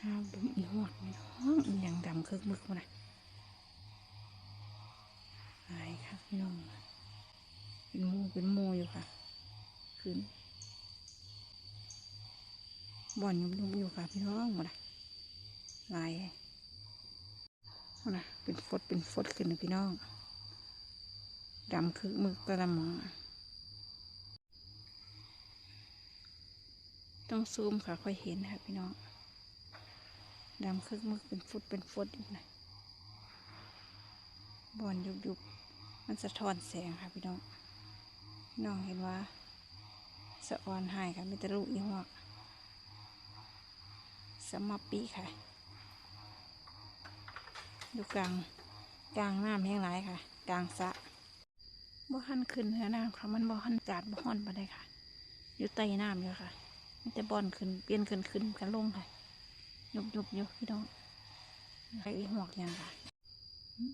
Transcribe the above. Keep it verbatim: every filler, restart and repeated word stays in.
ข้าวบุ้มอีหวกพี่น้องอีหยังดำคึกมึกมานะหลายค่ะพี่น้องเป็นหมู่เป็นหมู่อยู่ค่ะ ขึ้นบ่อนยุบๆอยู่ค่ะพี่น้องมานะหลายมานะเป็นฟดเป็นฟดขึ้นนะพี่น้องดำคึกมึกกระหม่อม ต้องซูมค่ะค่อยเห็นค่ะพี่น้องดำคึกมึกเป็นฟดเป็นฟดอยู่นะบ่อนยุบๆมันสะท้อนแสงค่ะพี่น้องพี่น้องเห็นว่าสะออนหายค่ะมีแต่ลูกอีหวกสะมอปปี้ค่ะอยู่กลางกลางน้ำแห้งหลายค่ะกลางสระ บ่ทันขึ้นเหนือน้ำค่ะ มันบ่ทันอากาศบ่ฮ้อนปานใดค่ะ อยู่ใต้น้ำอยู่ค่ะ มีแต่บ่อนขึ้น เปลี่ยนขึ้นขึ้นกันลงค่ะ ยุบๆอยู่พี่น้อง ไผหวกหยังค่ะ อืม